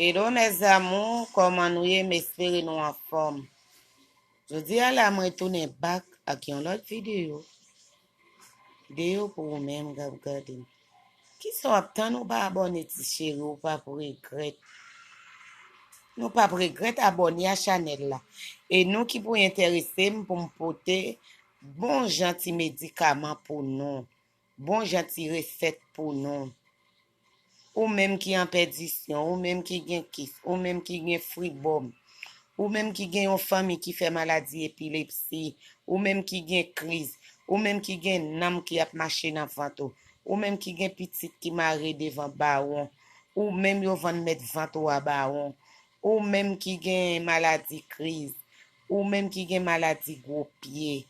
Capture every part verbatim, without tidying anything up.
Hello mes amours, kòman nou ye? M espere nou anfòm. Jodi a la, mwen retounen back ak yon lòt videyo. Videyo pou ou menm k ap gade m. Kisa w ap tann ou pa abòne ti cheri, ou p ap regrèt. Nou p ap regrèt abòne a chanèl la. E nou ki pou enterese m pou m pote bon jan ti medikaman pou nou. Bon jan ti resèt pou nou. Ou menm ki an pèdisyon, ou menm ki gen kis, ou menm ki gen fribòm, ou menm ki gen yon fanmi ki fè maladi epilepsi, ou menm ki gen kriz, ou menm ki gen nanm ki ap mache nan vant ou, ou menm ki gen pitit ki mare devan bawon, ou menm yo vann mèt vant ou a bawon, ou menm ki gen maladi kriz, ou menm ki gen maladi gwo pye,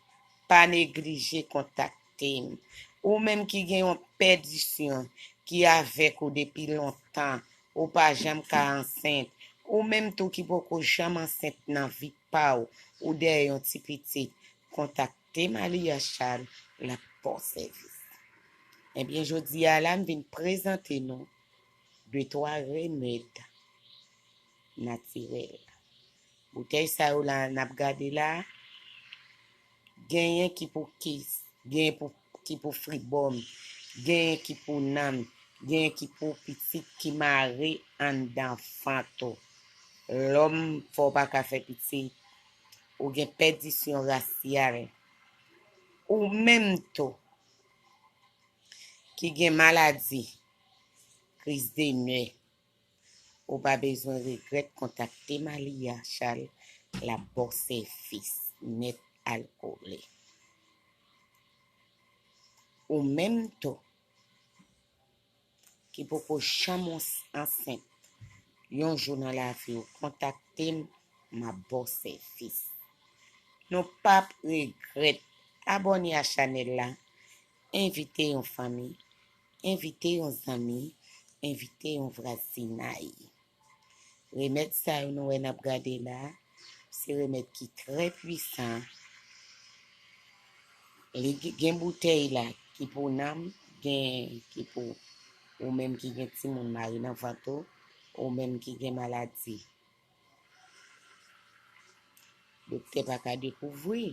pa neglije kontakte m. Ou menm ki gen yon pèdisyon ki avèk ou depi lontan, ou pa janm ka ansent, ou menm tou ki poko janm ansent nan vi pa w, ou dèyè yon ti pitit, kontakte Malia Charles, l ap ba w sèvis. Ebyen, jodi a la, m vin prezante nou de twa remèd natirèl. Boutèy sa yo la n ap gade la, genyen ki pou kis, genyen pou, ki pou fribòm, genyen ki pou nanm, genyen ki pou pitit ki mare anndan vant ou. Lòm fè w pa ka fè pitit, ou gen pèdisyon rasyal, ou menm tou ki gen maladi kriz de nè, ou pa bezwen regrèt kontakte Malia Charles, l ap ba w sèvis nèt al kole. Ou menm tou ki poko janm ansent yon jou nan lavi w, kontakte m, m ap ba w sèvis. Nou p ap regrèt. Abòne a chanèl la, envite yon fanmi, envite yon zanmi, envite yon vwazinay. Remèd sa yo nou wè n ap gade la, se remèd ki trè pwisan. Li gen boutèy la ki pou nanm, gen ki pou ou menm ki gen timoun mare nan vant ou, ou menm ki gen maladi doktè pa ka dekouvri.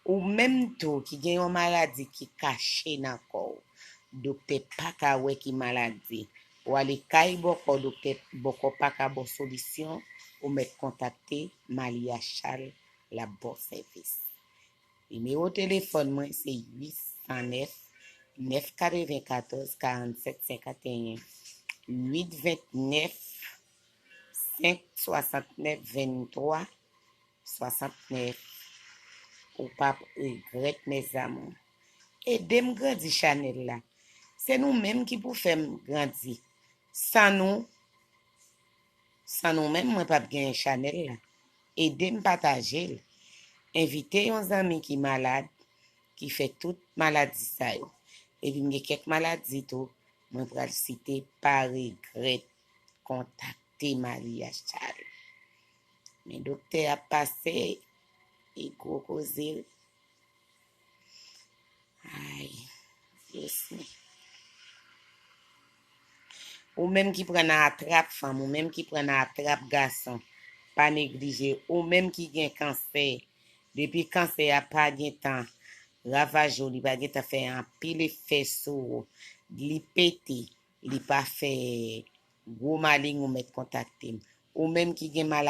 Ou menm tou ki gen yon maladi ki kache nan kò w, doktè pa ka wè ki maladi. Ou ale kay bòkò, doktè bòkò pa ka ba w solisyon, ou mèt kontakte Malia Charles, l ap ba w sèvis. Nimewo telefòn mwen se uit san nèf, nèf katrevenkatòz, karannsèt senkanteyen, uit vennèf, senk swasantnèf, venntwa swasantnèf. Ou p ap regrèt, mes amours. Ede m grandi chanèl la. Se nou menm ki pou fè m grandi. San nou, san nou menm, mwen p ap genyen chanèl la. Ede m pataje l. Envite yon zanmi ki malad, ki fè tout maladi sa yo. Epi m gen kèk maladi tou, mwen pral site, pa regrèt, kontakte Malia Charles. Men doktè ap pase, e gwo koze. Ay, Jezi. Ou menm ki pran nan atrap fanm, ou menm ki pran nan atrap gason, pa neglije. Ou menm ki gen kansè, depi kansè a pa gentan ravaje w, li pa gentan fè anpil efè sou ou, li pete, li pa fè gwo maling, ou mèt kontakte m. Ou menm ki gen maladi